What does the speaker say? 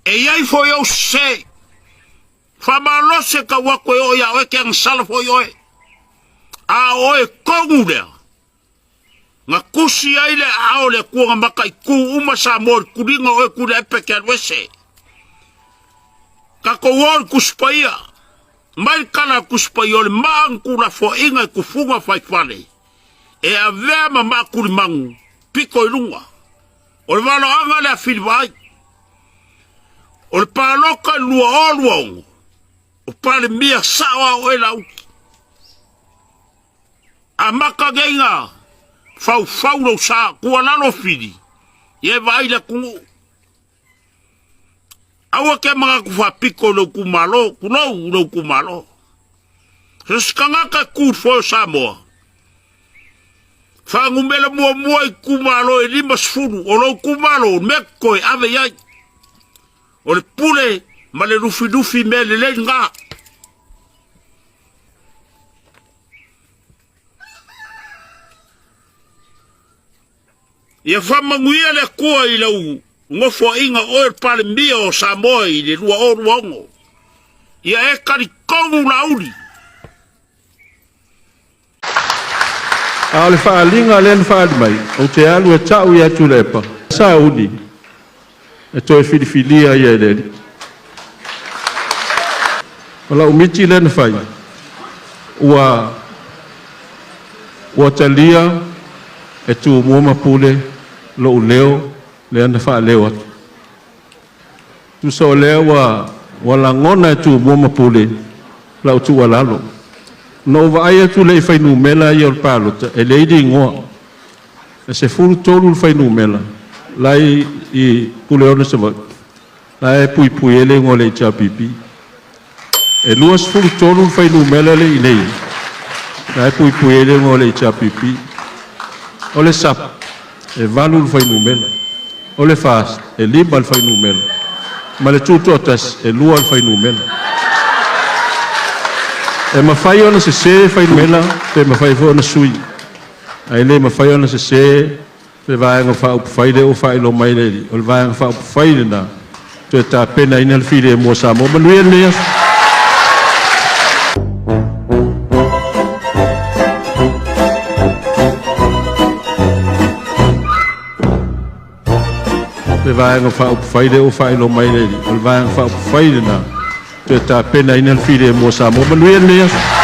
E i ai foi ou sese. Faamalosi e tau atu e oo ia oe ke agasala foi oe. A o oe tonu lea. Na tusi ai le aao o le Atua na mataitu uma Samoa i le tuliga o oe Tuilaepa e te alu ese. Tatou o i le Tusi Paia. Mai le tala a le Tusi Paia o le maa na tuulafoaiina e tufuga faifale e avea ma maa tulimanu pito i luga. O le valoaga lea a Filivaai. O le palota i le 2026, o Palemia sao a oe Laauli. Amata nei na faufau lou sa, tuualalo Fili, ia e vaai le atunuu. Aua te manatu faapito i lou itumalo, tulou lou itumalo. So se tagata e tu i le foe o Samoa, faanumera muamua i itumalo e 50, o lou itumalo, o le mea totoe, ave i ai. O le pule ma le lufilufi mea lelei lena. Ia faamanuia le Atua i lau nofoaiga oe o le Palemia o Samoa i le 2026. Ia e talitonu Laauli. A o le faaaliga lea na faaali mai, ou te alu e ta'u ia Tuilaepa, sauni e toe filifilia ia e le Alii. O lau miti lea na fai, ua ua talia e Tumua ma Pule lo'u leo lea na faaleo atu. Tusa o lea ua ua lagona e Tumua ma Pule lau tuualalo. Na ou vaai atu lea i fuainumera ia o le palota, e leai le igoa. E 13 le fuainumera la e i Puleono i Savaii, la e puipui ai le igoa o le HRPP. E 23 le fuainumera lea i inei, la e puipui ai le igoa o le HRPP. O le SAP, e 8 le fuainumera. O le FAST, e 5 le fuainumera. Ma le Tutoatasi, e 2 le fuainumera. E mafai ona sese fuainumera pe mafai foi ona sui, ae le mafai ona sese le Vaega Faaupufai lea ua faailoa mai le Alii, o le Vaega Faaupufai lena toe tapenaina le filemu o Samoa. Manuia lenei aso. Le Vaega Faaupufai lea ua faailoa mai le Alii, o le Vaega Faaupufai lena toe tapenaina le filemu o Samoa. Manuia lenei aso.